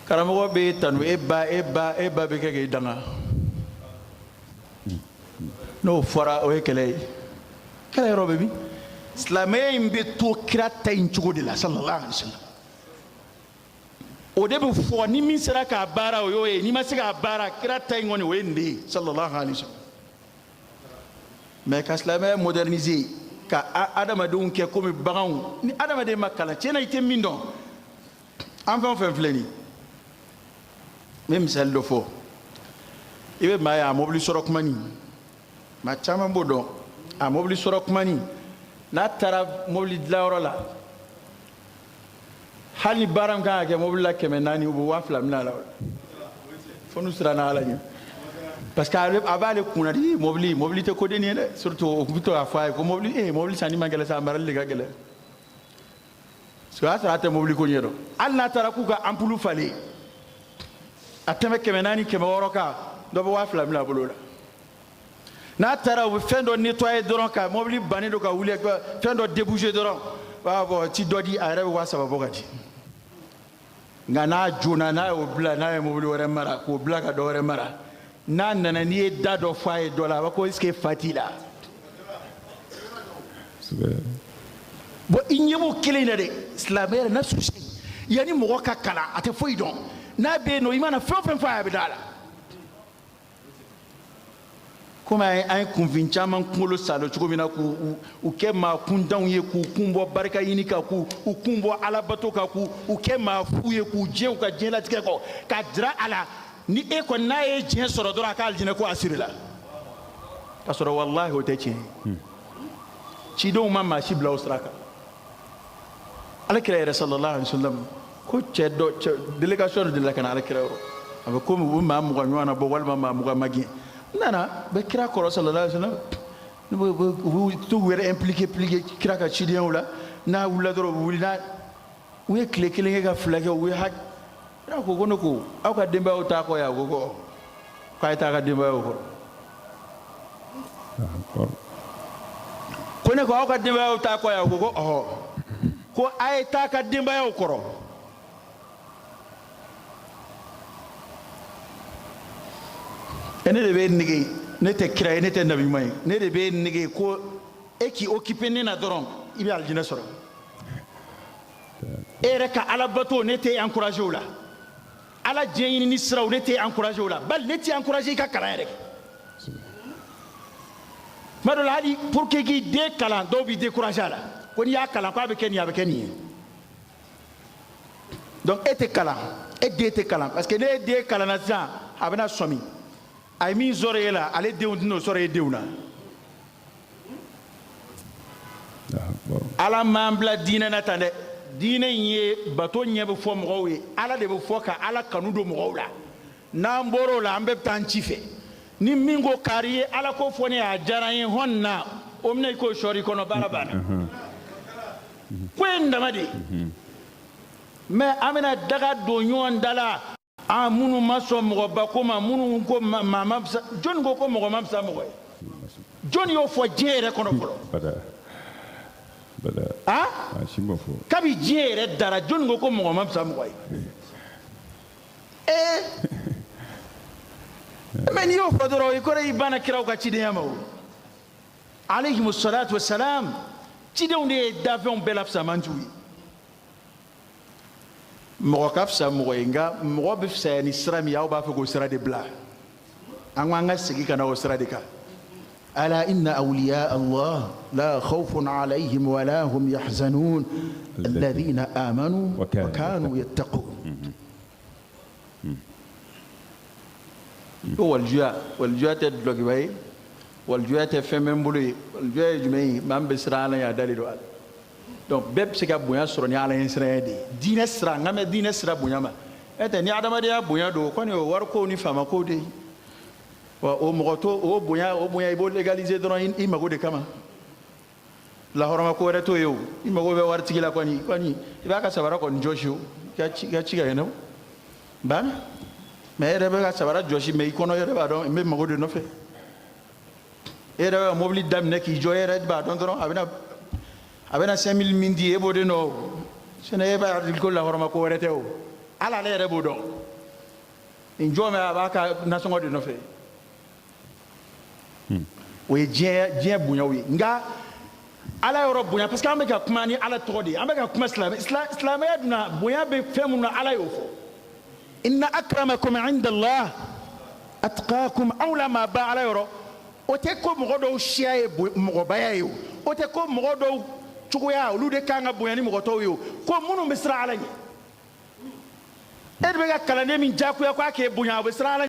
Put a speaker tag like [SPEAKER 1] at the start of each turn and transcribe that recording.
[SPEAKER 1] Karamɔgɔ b'e tanu, e ba, e ba, e ba bɛ kɛ k'e danga. N'o fɔra, o ye kɛlɛ ye. Kɛlɛ yɔrɔ bɛ min? Silamɛya in bɛ to kira ta in cogo de la, sallallahu alaihi wa sallam. O de bɛ fɔ. Ni min sera k'a baara, o y'o ye. N'i ma se k'a baara, kira ta in kɔni, o ye nin de ye, sallallahu alaihi wa sallam. Mais ka silamɛya moderniser ka adamadenw kɛ komi baganw, ni adamaden ma kalan, tiɲɛ na, i tɛ min dɔn. An fɛn o fɛn filɛ nin ye, n bɛ misali dɔ fɔ. I bɛ maa ye, a mobili sɔrɔ kuma nin, maa caman b'o dɔn. A mobili sɔrɔ kuma nin, n'a taara mobili dilanyɔrɔ la, hali ni baara min kan ka kɛ mobili la 400, u bɛ 2000 minɛ a la, fo n'u siranna Ala ɲɛ, parce que a b'ale kunna de. Mobili tɛ kodenni ye dɛ. Surtout o bɛ to k'a fɔ a ye ko mobili sanni man gɛlɛn sa, a marali de ka gɛlɛn, parce que o y'a sɔrɔ a tɛ mobili ko ɲɛ dɔn. Hali n'a taara k'u ka ampoule falen, a tɛmɛ 400, 600 kan, dɔ bɛ 2000 minɛ a bolo la. N'a taara, u bɛ fɛn dɔ nettoyer dɔrɔn, ka mobili bannen don ka wuli, fɛn dɔ déboucher dɔrɔn, u b'a fɔ ti dɔ di, a yɛrɛ bɛ 3000 bɔ ka di. Nka n'a joona, n'a y'o bila, n'a ye mobili wɛrɛ mara k'o bila ka dɔ wɛrɛ mara, n'a nana, n'i ye da dɔ fɔ a ye dɔ la, a b'a ko est ce que fa t'i la? Bon, i ɲɛ b'o kelen in na dɛ. Silamɛ yɛrɛ n'a susi, yanni mɔgɔ ka kalan, a tɛ foyi dɔn. N'a bɛ yen nɔ, i mana fɛn o fɛn fɔ a ye, a bɛ da a la. Komi an ye kunfin caman kunkolo salo cogo min na, k'u u kɛ maa kuntanw ye, k'u kun bɔ barika ɲini kan, k'u u kun bɔ alabato kan, k'u u kɛ maa fu ye, k'u jɛ u ka diɲɛlatigɛ kɔ, k'a jira a la ni e kɔni n'a ye diɲɛ sɔrɔ dɔrɔn, a ka alijinɛ ko assuré la, k'a sɔrɔ walahi o tɛ tiɲɛ ye. Cidenw ma maa si bila o sira kan. Ala kira yɛrɛ, sallallahu alaihi wasallam, ko cɛ dɔ, cɛ délégation dɔ delila ka na ala kira yɔrɔ. A bɛ komi u bɛ maa 20 ɲɔgɔn na bɔ, walima maa 20 magɛn n nana bɛ kira kɔrɔ, sallallahu alaihi wasallam. U b'u t'u yɛrɛ impliqué kira ka cidenyaw la. N'a wulila dɔrɔn, u bɛ wuli. N'a u ye tile kelen kɛ ka fila kɛ, u ye ha kira ko ne ko aw ka denbayaw t'a kɔ yan? Ko k'a ye taa ka denbayaw kɔrɔ. Ko ne ko aw ka denbayaw t'a kɔ yan? Ko ɔhɔ. Ko a ye taa ka denbayaw kɔrɔ. E, ne de bɛ nege, ne tɛ kira ye, ne tɛ nabi ɲuman ye, ne de bɛ nege ko e k'i occupé ne na dɔrɔn, i bɛ alijinɛ sɔrɔ. E yɛrɛ ka alabato, ne t'e encouragé o la. Ala diɲɛ ɲini siraw, ne t'e encouragé o la. Bali ne t'e encouragé i ka kalan yɛrɛ kɛ. Tuma dɔ la, hali pour que k'i den kalan, dɔw b'i découragé a la, ko n'i y'a kalan, ko a bɛ kɛ nin ye, a bɛ kɛ nin ye. Donc e tɛ kalan, e den tɛ kalan, parce que ne ye den kalanna sisan, a bɛna sɔmi a ye min sɔrɔ e la, ale denw tɛn'o sɔrɔ e denw na. Ala m'an bila diinɛ na tan dɛ. Diinɛ in ye bato ɲɛ bɛ fɔ mɔgɔw ye, Ala de bɛ fɔ ka Ala kanu don mɔgɔw la. N'an bɔr'o la, an bɛɛ bɛ taa an ci fɛ. Ni min ko kari ye Ala ko fɔ ne ye, a diyara n ye, hɔn na o minɛ, i k'o sɔɔri kɔnɔ, baara banna. Ko ye nin dama de ye. Mais an bɛna daga don ɲɔgɔn da la, an minnu ma sɔn mɔgɔba ko ma, minnu ko maa ma fisa. Jɔnni ko ko mɔgɔ ma fisa mɔgɔ ye? Jɔnni y'o fɔ diɲɛ yɛrɛ kɔnɔ fɔlɔ? Ah, kabi diɲɛ yɛrɛ dara, jɔnni ko ko mɔgɔ ma fisa mɔgɔ ye? Ee, mais n'i y'o fɔ dɔrɔn, i kɔrɔ i banna kiraw ka cidenya ma. O alayhimu salatu wasalam, cidenw de ye dafɛnw bɛɛ la fisamantiw ye. Mɔgɔ ka fisa mɔgɔ ye, nka mɔgɔ bɛ fisaya ni sira min ye, aw b'a fɛ k'o sira de bila. An ko an ka segin ka na o sira de kan. Ala inna awliya Allah la khawfun alayhim wa la hum yahzanun alladhina amanu wa kanu yattaqun. Ko walijuya, walijuya tɛ dulɔkiba ye, walijuya tɛ fɛn bɛ n bolo ye. Walijuya ye jumɛn ye? Maa min bɛ siran Ala ɲɛ, a dalen don Ala. Donc bɛɛ bɛ se ka bonya sɔrɔ ni Ala ɲɛ siranya de ye. Diinɛ sira n kan bɛ diinɛ sira bonya ma. N'o tɛ, ni adamadenya bonya don, o kɔni, o wariko ni faamako de ye wa. O mɔgɔ to o bonya, o bonya i b'o légaliser dɔrɔn i mago de kama. Lahɔrɔma ko wɛrɛ t'o ye. O i mago bɛ waritigi la kɔni, i b'a ka sabara kɔni jɔsi, o i ka ci ka ɲɛnabɔ banna. Mais e yɛrɛ bɛ ka sabara jɔsi, mais i kɔnɔ yɛrɛ b'a dɔn n bɛ mago de nɔfɛ. E yɛrɛ bɛ ka mobili daminɛ k'i jɔ, e yɛrɛ b'a dɔn dɔrɔn a bɛna 5000 min di, e b'o de nɔ. Sinon e b'a ko lahɔrɔma ko wɛrɛ tɛ o. Ala ale yɛrɛ b'o dɔn. Nin jɔn bɛ, a b'a ka nasɔngɔ de nɔfɛ. O ye diɲɛ bonyaw ye. Nka Ala yɔrɔ bonya, parce que an bɛ ka kuma ni Ala tɔgɔ de ye, an bɛ ka kuma silamɛ silamɛya dun na, bonya bɛ fɛn mun na, Ala y'o fɔ: inna akramakum inda Allah atqakum. Aw la maa ba Ala yɔrɔ, o tɛ ko mɔgɔ dɔw siya ye mɔgɔbaya ye, o o tɛ ko mɔgɔ dɔw cogoya olu de kan ka bonya ni mɔgɔ tɔw ye, o ko minnu bɛ siran Ala ɲɛ. E de bɛ ka kalanden min diyagoya k'a k'e bonya, o bɛ siran Ala.